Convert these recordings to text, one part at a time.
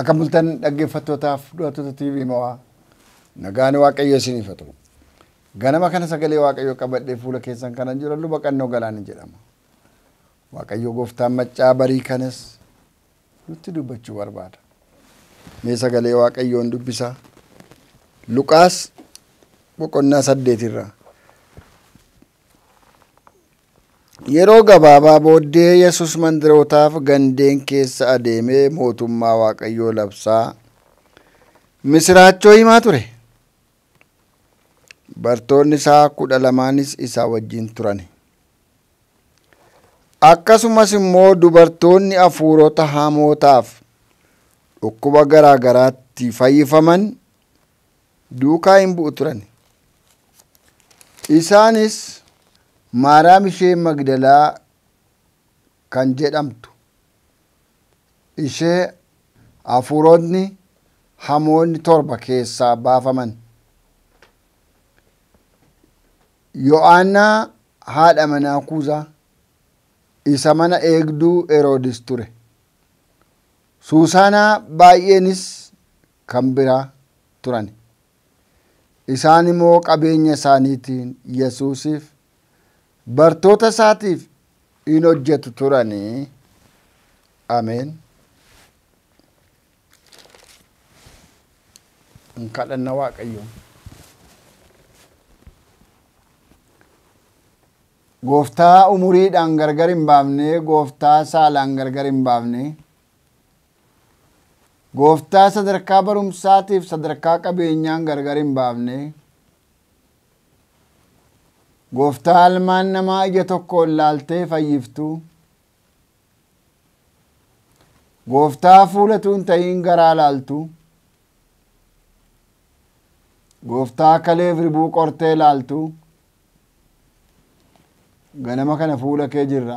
Akkam bultan dhaggeeffattootaaf du'attoota TV Mo'aa nagaan Waaqayyo isiniif haa ta'u. Ganama kana sagalee Waaqayyoo qabadhee fuula keessan kanan jiru Luba Qannoo Galaanii jedhama. Waaqayyo gooftaan maccaa barii kanas nutti dubbachuu barbaada. Mee sagalee Waaqayyoon dubbisaa. Luqaas boqonnaa 8 irraa. Yeroo gabaabaa booddee Yesus mandarootaaf gandeen keessa adeemee mootummaa Waaqayyoo labsaa misiraachoo himaa ture. Bartoonni isaa 12 isaa wajjin turan. Akkasumas immoo dubartoonni hafuurota hamootaaf dhukkuba garaa garaatti fayyifaman duukaa hin bu'u turan. Isaanis Maariyaam ishee Magdalaa kan jedhamtu ishee hafuuronni hamoonni 7 keessaa baafaman, Yo'aanaa haadha manaa Kuuzaa isa mana eegduu Heroodis ture, Suusaanaa baay'eenis kan biraa turan. Isaan immoo qabeenya isaaniitiin Yesuusiif bartoota isaatiif in hojjetu turanii. Ameen. In kadhanna Waaqayyoon. Gooftaa umuriidhaan gargar hin baafne, gooftaa saalaan gargar hin baafne, gooftaa sadarkaa barumsaatiif sadarkaa qabeenyaan gargar hin baafne, gooftaa ilmaan namaa ija tokkoon laaltee fayyiftu, gooftaa fuulatu hin ta'iin garaa laaltu, gooftaa kaleef ribuu qortee laaltu, ganama kana fuula kee jirra.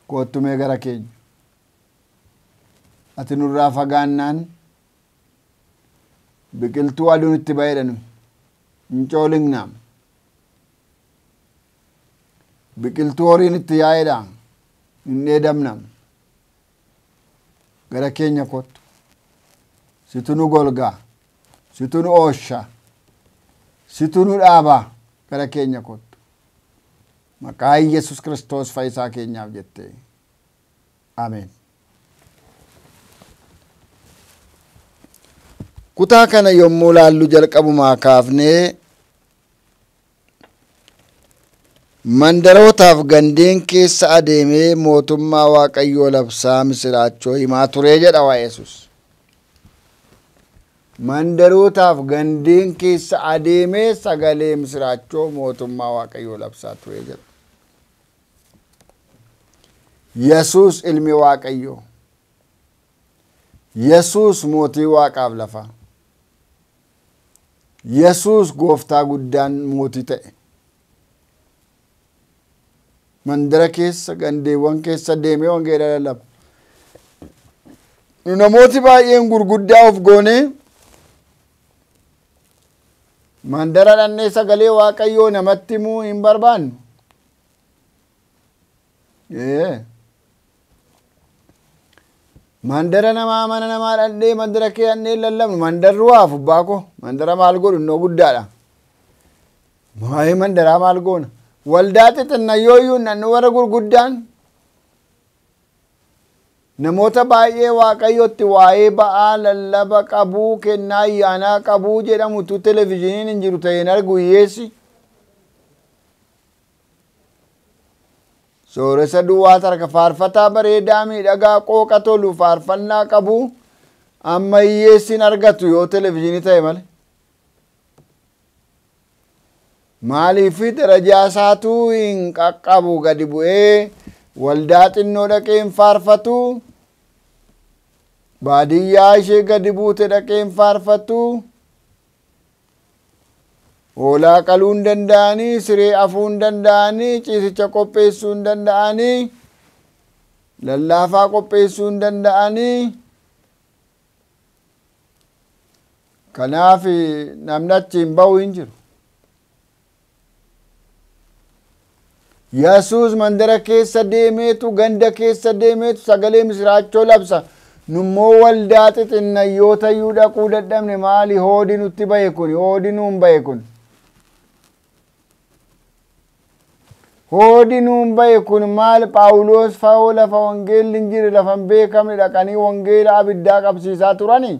Kottu mee gara keenya. Ati nurraa fagaannaan biqiltuu aduun itti ba'eedha nuyi. Hin coolignaa. Biqiltuu horiin itti yaa'eedha. Hin dheedamna. Gara keenya kottu. Situ nu golgaa. Situ nu oosha. Situ nu dhaabaa. Gara keenya kottu. Maqaa Yesuus Kiristoos fayyisaa keenyaaf jettee. Ameen. Kutaa kana yommuu laallu jalqabumaa kaafnee mandarootaaf gandeen keessa adeemee mootummaa Waaqayyoo labsaa misiraachoo himaa turee jedha waa Yesuus. Mandarootaaf gandeen keessa adeemee sagalee misiraachoo mootummaa Waaqayyoo labsaa turee jedha. Yesuus ilmi Waaqayyoo. Yesuus mootii Waaqaaf lafaa. Yesuus gooftaa guddaan mootii ta'e. Mandara keessa gandeewwan keessa deemee wangeela lallaba. Nu namooti baay'een gurguddaa of goonee mandara dhannee sagalee Waaqayyoo namatti himuu hin barbaannu. Mandara namaa mana namaa dhannee mandara kee dhannee lallabnu. Mandarri waa fubbaa koo. Mandara maal godhu innoo guddaadha. Waa'ee mandaraa maal goona? Waldaa xixinnayyoo iyyuu nannu warra gurguddaan namoota baay'ee Waaqayyotti waa'ee ba'aa lallaba qabuu kennaa ayyaanaa qabuu jedhamutu televizyiiniin hin jiru ta'een argu hiyyeessi. Sooressa duwwaa tarka faarfataa bareedaa miidhagaa qooqa tolu faarfannaa qabuu amma hiyyeessin argatu yoo televizyiinii ta'e malee. Maaliif darajaa isaatu hin qaqqabu gadi bu'ee waldaa xinnoo dhaqee hin faarfatu, baadiyyaa ishee gadi buute dhaqee hin faarfatu, hoolaa qaluu hin danda'anii, siree afuu hin danda'anii, ciisicha qopheessuu hin danda'anii, lallaafaa qopheessuu hin danda'anii. Kanaaf namni achi hin ba'u hin jiru. Yesuus mandara keessa deemeetu, ganda keessa deemeetu sagalee misiraachoo labsa. Nummoo waldaa xixinnayyoota iyyuu dhaquu dadhabne. Maali hoodi nutti bahe kun? Hoodi nuun bahe kun. Hoodi nuun bahe kun maal? Phaawulos fa'oo lafa wangeelli hin jirre, lafa hin beekamne dhaqanii wangeela abiddaa qabsiisaa turanii.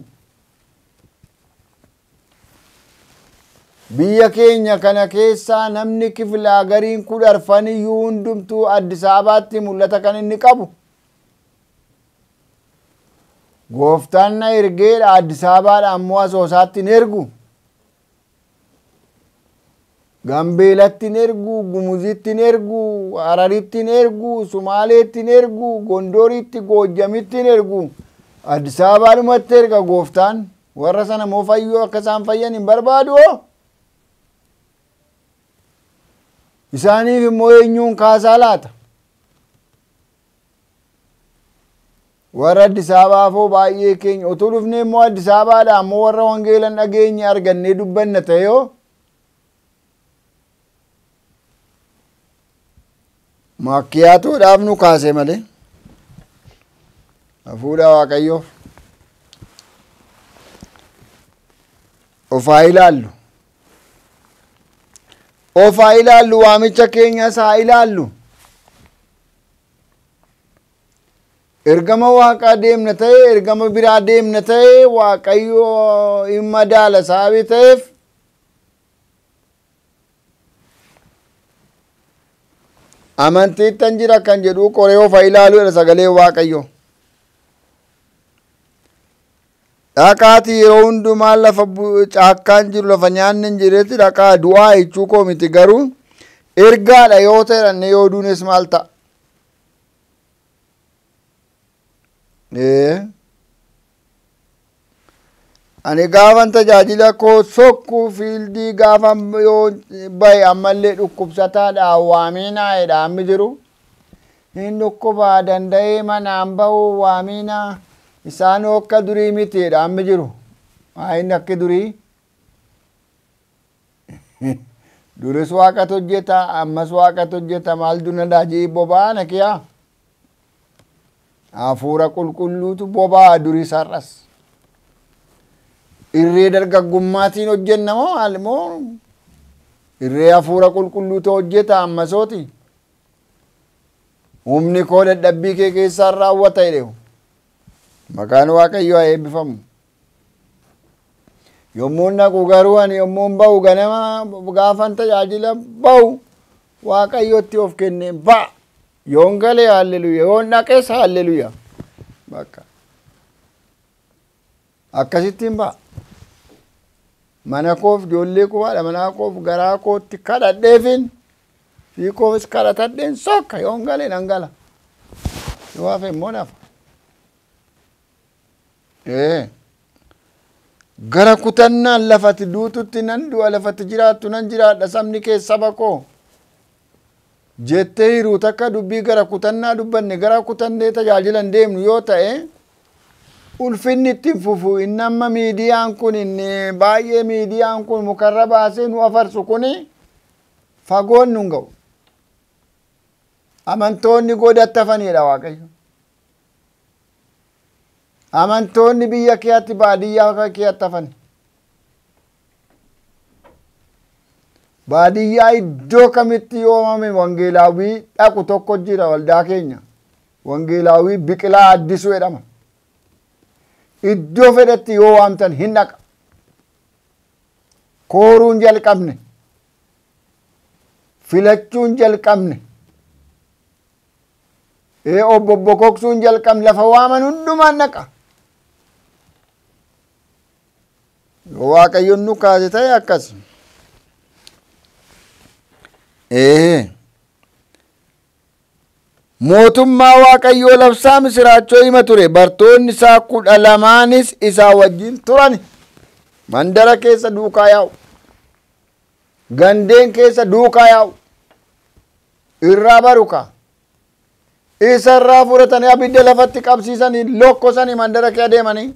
Biyya keenya kana keessaa namni kiflaa gariin 14 iyyuu hundumtuu Addis Ababaatti mul'ata kan inni qabu. Gooftaan na ergeedha, Addis Ababaadha ammoo Asoosaatti hin ergu. Gambeelatti hin ergu, Gumuzitti hin ergu, Hararitti hin ergu, Sumaaleetti hin ergu, Gondoritti, Goojjamitti hin ergu. Addis Ababaadhumatti erga gooftaan. Warra sana immoo fayyuu akka isaan fayyan hin barbaadu hoo? Isaaniif immoo eenyuun kaasaa laata? Warra Addis Ababaafoo baay'ee keenya utuu dhufnee immoo Addis Ababaadha ammoo warra wangeelan dhageenye argannee dubbanna ta'e. Makkiyaatuudhaaf nu kaase malee. Hafuudha Waaqayyoof. Ofaa ilaallu. Ofaa ilaallu, waamicha keenyas haa ilaallu. Ergama waaqaa deemna ta'e, ergama biraa deemna ta'e, Waaqayyo hin madaala sababii ta'eef amantiittan jira kan jedhu qoree ofa ilaaluudha sagalee Waaqayyo. Dhaqaatii yeroo hundumaa lafa caakkaan jiru, lafa nyaanni hin jirretti dhaqaa du'aa jechuu koo miti, garuu ergaadha yoo ta'e yoo duunes maal ta'a? Ani gaafan tajaajila koo sokku fiildii gaafa yoo bahe ammallee dhukkubsataadha waaminaa jedha ammi jiru. Hin dhukkubaa danda'ee manaan bahu waaminaa, isaan akka durii miti jedha ammi jiru. Maa inni akki durii? Duris waaqatu hojjeta, ammas waaqatu hojjeta, maal duna daajii boba'aa na kiyaa? Hafuura qulqulluutu boba'a duris har'as. Irree dargaggummaatiin hojjenna moo maal moo irree hafuura qulqulluutu hojjeta ammasooti? Humni koo dadhabbii kee keessaan raawwata jedhe. Maqaan Waaqayyoo haa eebbifamu. Yommuu naqu garuu ani yommuun bahu ganama gaafan tajaajila bahu Waaqayyotti of kenneen ba'a. Yoon galee haalleluuya, yoon dhaqes haalleluuya. Bakka. Akkasittiin ba'a. Mana koof, ijoollee koo, haadha manaa koof, garaa kootti kadhadheefin fi koofis kadhatadheen sokka. Yoon galee nan gala. Yoo hafe immoo nafa. Gara kutannaan lafati duututti nan du'a, lafatti jiraattu nan jiraadha, sabni kee saba koo jettee hiruu takka dubbii gara kutannaa dubbanne, gara kutannee tajaajila hin deemnu yoo ta'e ulfinni ittiin fufu. Inni amma miidiyaan kun, inni baay'ee miidiyaan kun mukarra baasee nu afarsu kuni fagoon nun ga'u. Amantoonni godatti hafanidha Waaqayyo. Amantoonni biyya keetti, baadiyyaa keetti hafan. Baadiyyaa iddoo kamitti yoomame wangeelaawii dhaqu tokko jira waldaa keenya. Wangeelaawii Biqilaa Addisuu jedhama. Iddoo fedhetti yoo waamtan hin dhaqa. Kooruun jalqabne. Filachuun jalqabne. Obbo Bokoksuun jalqabne, lafa waaman hundumaan dhaqa. Yoo Waaqayyoon nu kaase ta'e akkas. Mootummaa Waaqayyoo labsaa misiraachoo hima ture. Bartoonni isaa 12n isaa wajjin turan. Mandara keessa duukaa yaa'u. Gandeen keessa duukaa yaa'u. Irraa baruka. Isarraa fudhatanii abidda lafatti qabsiisanii lokkosanii mandara kee adeemanii.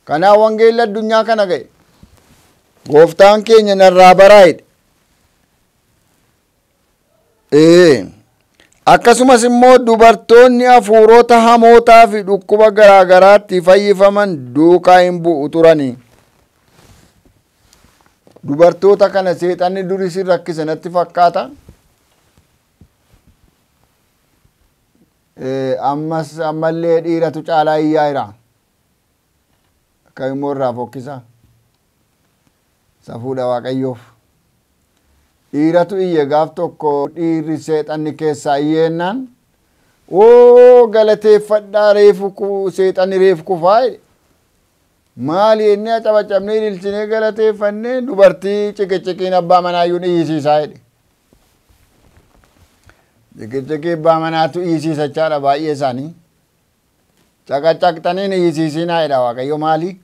Kanaaf wangeelli addunyaa kana ga'e. Gooftaan keenya narraa baraa jedhe. Akkasumas immoo dubartoonni hafuurota hamootaa fi dhukkuba garaa garaatti fayyifaman duukaa hin bu'u turani. Dubartoota kana seexanni durii si rakkise natti fakkaata. Ammas ammallee dhiiratu caalaa iyyaa jira. Akka immoo irraa fokkisa. Safuudha Waaqayyoof. Dhiiratu iyye gaaf tokko dhiirri seexanni keessaa iyyeennaan oo galateeffadhaa reefu seexanni reefu kufaa jedhe. Maali jennee acabacabnee ililchinee galateeffannee dubartii ciqiciqiin abbaa manaayyuu ni iyyisiisaa jedhe. Ciqiciqii abbaa manaatu iyyisiisachaadha baay'ee isaanii. Caqacaqxanii ni iyyisiisinaa jedha Waaqayyo maali?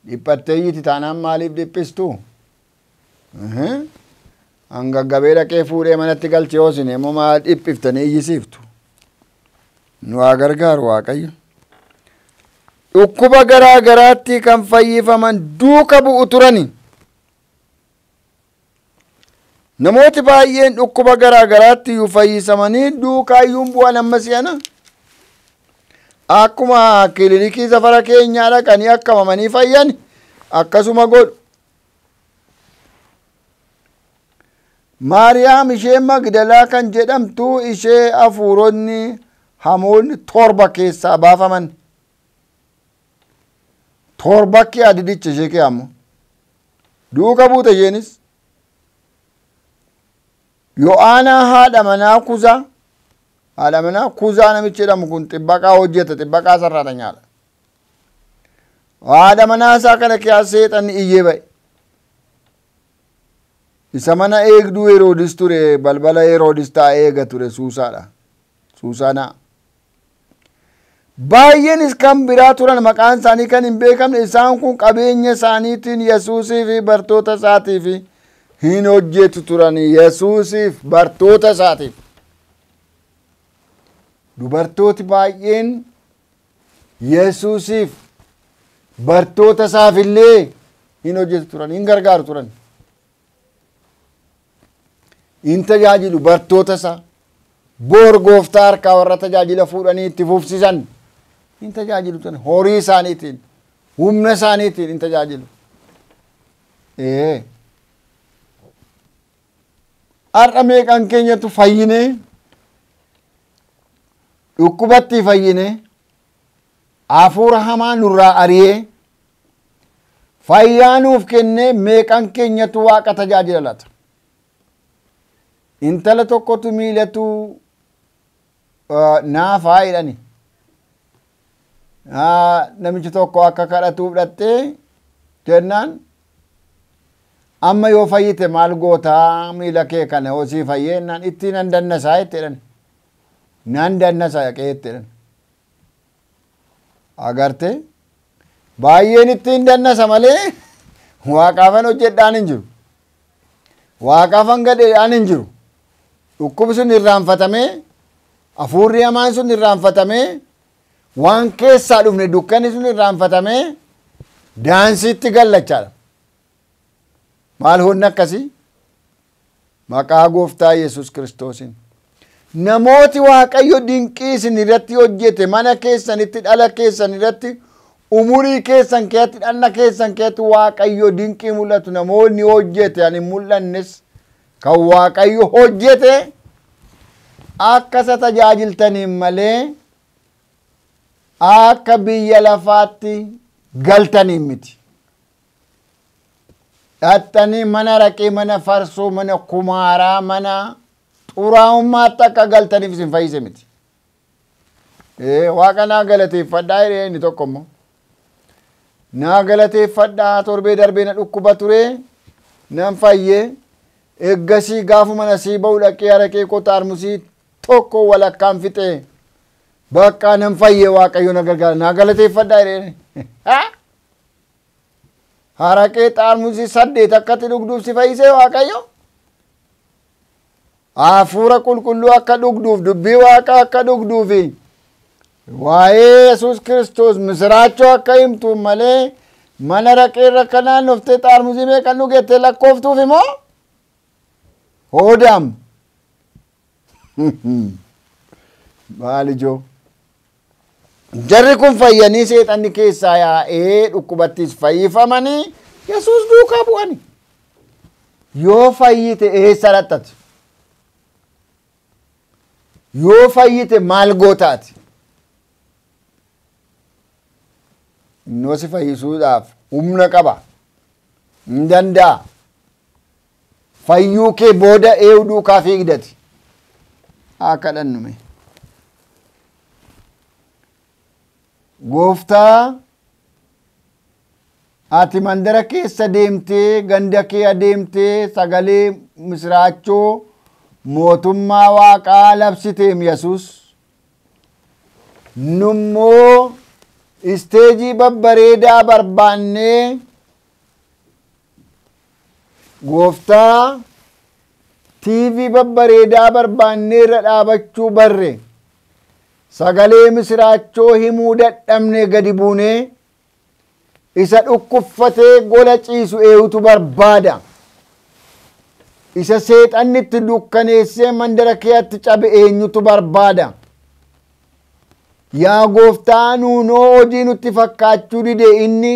Dhiphattee iyyiti taanaan maaliif dhiphistuu? Hangaggabee dhaqee fuudhee manatti galchee hoosine immoo maal dhiphiftanii iyyisiiftu? Nu haa gargaaru Waaqayyo. Dhukkuba garaa garaatti kan fayyifaman duuka bu'u turani. Namooti baay'een dhukkuba garaa garaatti iyyuu fayyisamanii duukaa iyyuu bu'an amma si'ana. Akkuma kilinikii safara keenyaa dhaqanii akkamamanii fayyan akkasuma godhu. Maariyaam ishee Magdalaa kan jedhamtu ishee hafuuronni hamoonni 7 keessaa baafaman. 7 kee adidicha ishee keeyyamu. Duuka buute isheenis. Yo'aanaa haadha manaa Kuzaa. Haadha manaa Kuzaa namichi jedhamu kun xibbaqaa hojjeta, xibbaqaa sararatanyaadha. Haadha manaa isaa kana keessaa seexanni iyyee ba'e. Isa mana eegduu Heroodis ture, balbala Heroodis taa'ee eega ture Suusaadha. Suusaanaa. Baay'eenis kan biraa turan maqaan isaanii kan hin beekamne isaan kun qabeenya isaaniitiin Yesuusii fi bartoota isaatiif hin hojjetu turan. Yesuusiif bartoota isaatiif. Dubartooti baay'een Yesuusiif bartoota isaaf illee hin hojjetu turan, hin gargaaru turan. Hin tajaajilu bartoota isaa. Boor gooftaa harkaa warra tajaajila fuudhanii itti fufsisan hin tajaajilu turan. Horii isaaniitiin, humna isaaniitiin hin tajaajilu. Har'a meeqan keenyatu fayyinee, dhukkubatti fayyinee, hafuura hamaa nurraa ari'ee, fayyaa nuuf kennee meeqan keenyatu waaqa tajaajila laata? Intala tokkotu miilatu naafaa jedhani. Namichi tokko akka kadhatuuf dhattee jennaan amma yoo fayyite maal gootaa miila kee kana hosii fayyeenaan ittiin nan dannasaa jette jedhan. Nan dannasaa dhaqee jette jedhan. Agartee baay'een ittiin dannasa malee waaqaafan hojjedhaan hin jiru. Waaqaafan gadheedhaan hin jiru. Dhukkubni sun irraanfatamee, hafuurri hamaan sun irraanfatamee, waan keessaa dhufne dukkanni sun irraanfatamee daansiitti gallachaadha. Maal honni akkasii? Maqaa gooftaa Yesuus Kiristoosiin. Namooti Waaqayyo dinqii isin irratti hojjete mana keessanitti, dhala keessan irratti, umurii keessan keessatti, dhanna keessan keessatti Waaqayyo dinqii mul'atu namoonni hojjete ani mul'annes kan Waaqayyo hojjete akka isa tajaajiltaniin malee akka biyya lafaatti galtaniin miti. Dhaxxanii mana raqee, mana farsoo, mana kumaaraa, mana xuraa'ummaatti akka galtaniif isin fayyise miti. Waaqa naa galateeffadhaa jedhee inni tokko immoo. Naa galateeffadhaa torbee darbee na dhukkuba ture nan fayyee eeggasii gaafuma na sii ba'u dhaqee araqee koo xaarmusii tokko walakkaan fixee bakka nan fayyee Waaqayyo na gargaara naa galateeffadhaa jedhee. Haraqee xaarmusii 8 akkatti dhugduuf si fayyisee Waaqayyo. Hafuura qulqulluu akka dhugduuf, dubbii Waaqaa akka dhugduufi waa'ee Yesuus Kiristoos misiraachoo akka himtu malee Mana raqeerra kanaan dhuftee xaarmusii meeqan dhugettee lakkooftuuf immoo hoodam. Maal ijoo? Jarri kun fayyanii seexanni keessaa yaa'ee dhukkubattis fayyifamanii Yesuus duukaa bu'ani. Yoo fayyite eessa dhaqxati? Yoo fayyite maal gootaati? Innoo si fayyisuudhaaf humna qaba. Hin danda'a. Fayyuu kee booda eewu duukaa fiigdati. Haa kadhannu mee. Gooftaa, ati mandara keessa deemtee ganda kee adeemtee sagalee misiraachoo mootummaa waaqaa labsiteem Yesuus. Nummoo isteejii babbareedaa barbaannee gooftaa TV babbareedaa barbaannee irra dhaabachuu barre. Sagalee misiraachoo himuu dadhabne gadi buunee isa dhukkuffatee gola ciisu eewutu barbaada. Isa seexanni itti dukkaneessee mandara keetti cabe eenyutu barbaada. Yaa gooftaa, nuunoo hojii nutti fakkaachuu dide inni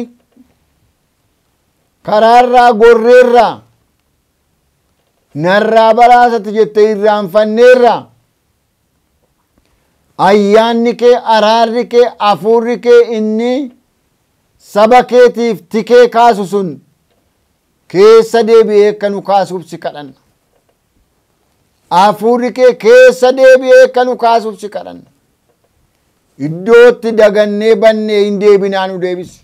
karaarraa gorreerraa narraa baraasati jettee irraanfanneerraa. Ayyaanni kee, araarri kee, hafuurri kee inni saba keetiif tikee kaasu sun keessa deebi'ee akka nu kaasuuf si kadhanna. Hafuurri kee keessa deebi'ee akka nu kaasuuf si kadhanna. Iddootti dagannee bannee hin deebinaa nu deebisi.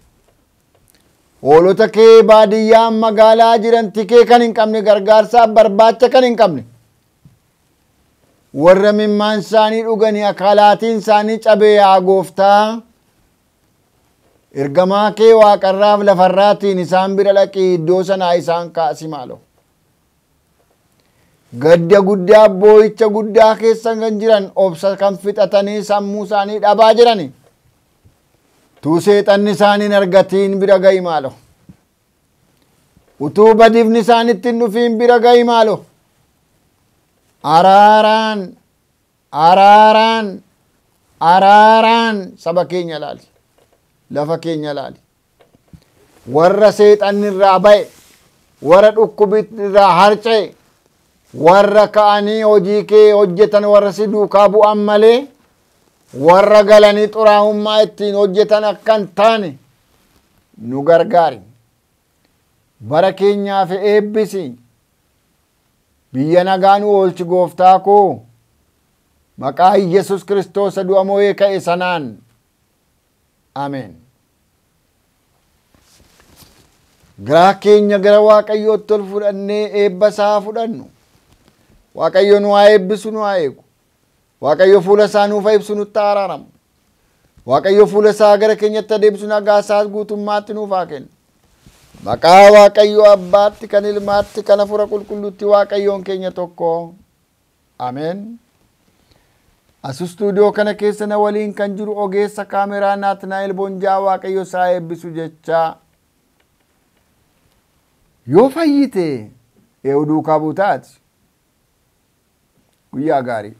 Hoolota kee baadiyyaa magaalaa jiran tikee kan hin qabne, gargaarsaaf barbaacha kan hin qabne, warra mimmaan isaanii dhuganii akaalaatiin isaanii cabee yaa gooftaa, ergamaa kee waaqarraaf lafarraatiin isaan bira dhaqii iddoo sanaa isaan kaasi maaloo. Gadda guddaa boo'icha guddaa keessa kan jiran obsa kan fixatanii sammuu isaanii dhabaa jirani. Utuu seexanni isaanii hin argatiin bira ga'i maaloo. Utuu badifni isaanitti hin dhufiin bira ga'i maaloo. Araaraan, araaraan, araaraan saba keenya ilaali. Lafa keenya ilaali. Warra seexanni irraa ba'e, warra dhukkubni irraa harca'e, warra ka'anii hojii kee hojjetan warra si duukaa bu'an malee warra galanii xuraa'ummaa ittiin hojjetan akka hin taane nu gargaari. Bara keenyaaf eebbisi. Biyya nagaa nu oolchi gooftaa koo. Maqaa Yesuus Kiristoos du'a moo'ee ka'e sanaan. Ameen. Garaa keenya gara Waaqayyootti ol fudhannee eebba isaa fudhannu. Waaqayyo nu haa eebbisu, nu haa eegu. Waaqayyo fuula isaa nuuf haa ibsu, nutti haa araaramu. Waaqayyo fuula isaa gara keenyatti adeemsu, nagaa isaa guutummaatti nuuf haa kennu. Maqaa Waaqayyo Abbaatti, kan Ilmaatti, kan Hafuura Qulqulluutti Waaqayyoon keenya tokko. Ameen. As istuudiyoo kana keessa na waliin kan jiru ogeessa kaameraa Naatnaa'el Bonjaa Waaqayyo isaa eebbisu jechaa. Yoo fayyite eewu duukaa buutaati. Guyyaa gaarii.